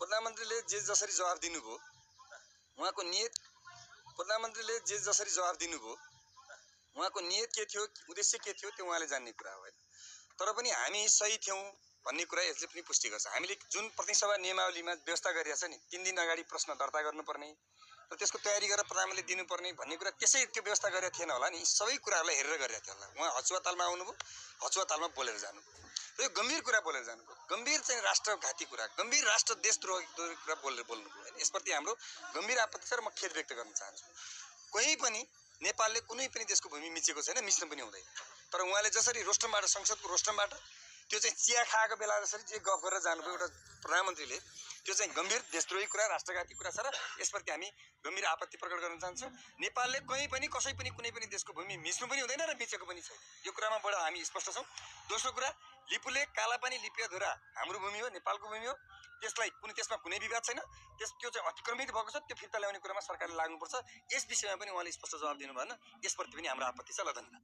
प्रधानमन्त्रीले जे जसरी जवाफ दिनुभयो उहाँको नियत प्रधानमन्त्रीले जे जसरी जवाफ दिनुभयो उहाँको नियत के थियो उद्देश्य के थियो त्यो उहाँले जान्ने कुरा हो हैन। तर पनि हामी सही थियौं भन्ने कुरा यसले पनि पुष्टि गर्छ। हामीले जुन प्रतिसभा नियमावलीमा व्यवस्था गरिरहेछ नि 3 दिन अगाडि प्रश्न दर्ता गर्नुपर्ने र त्यसको तयारी गरेर प्रधानमन्त्रीले दिनुपर्ने भन्ने कुरा त्यसै त्यो व्यवस्था गरेर थिएन होला नि। सबै कुराहरुलाई हेरेर गरिरहेको थियो होला। उहाँ हचुवातालमा आउनुभयो, हचुवातालमा बोलेर जानुभयो। र यो गम्भीर कुरा बोलेर जानुभयो। गम्भीर चाहिँ राष्ट्रघाती कुरा, गम्भीर राष्ट्र देशद्रोही कुरा बोल्नुभयो हैन। यसप्रति हाम्रो गम्भीर आपत्ति छ र म खेद व्यक्त गर्न चाहन्छु। कोही पनि नेपालले कुनै पनि देशको भूमि मिचेको छैन, मिच्न पनि हुँदैन। तर उहाँले जसरी रोस्टरबाट संसदको रोस्टरबाट त्यो चाहिँ चिया खाएको बेला जसरी जे गफ गरेर जानुभयो एउटा प्रधानमन्त्रीले त्यो चाहिँ गम्भीर देशद्रोही कुरा राष्ट्रघाती कुरा छ र यसप्रति हामी गम्भीर आपत्ति प्रकट गर्न चाहन्छौँ। नेपालले कहीँ पनि कसै पनि कुनै पनि देशको भूमि मिच्नु पनि हुँदैन र मिचेको पनि छैन। यो कुरामा बडा हामी स्पष्ट छौँ। दोस्रो कुरा लिपुले कालापानी लिपियाधुरा हाम्रो भूमि हो, नेपालको भूमि हो। त्यसमा कुनै विवाद छैन। त्यो चाहिँ अतिक्रमित भएको छ, त्यो फिर्ता ल्याउने कुरामा सरकारले लाग्नुपर्छ। यस विषयमा पनि उहाँले स्पष्ट जवाफ दिनु भएन। यसप्रति पनि हाम्रो आपत्ति छ। ल धन्यवाद।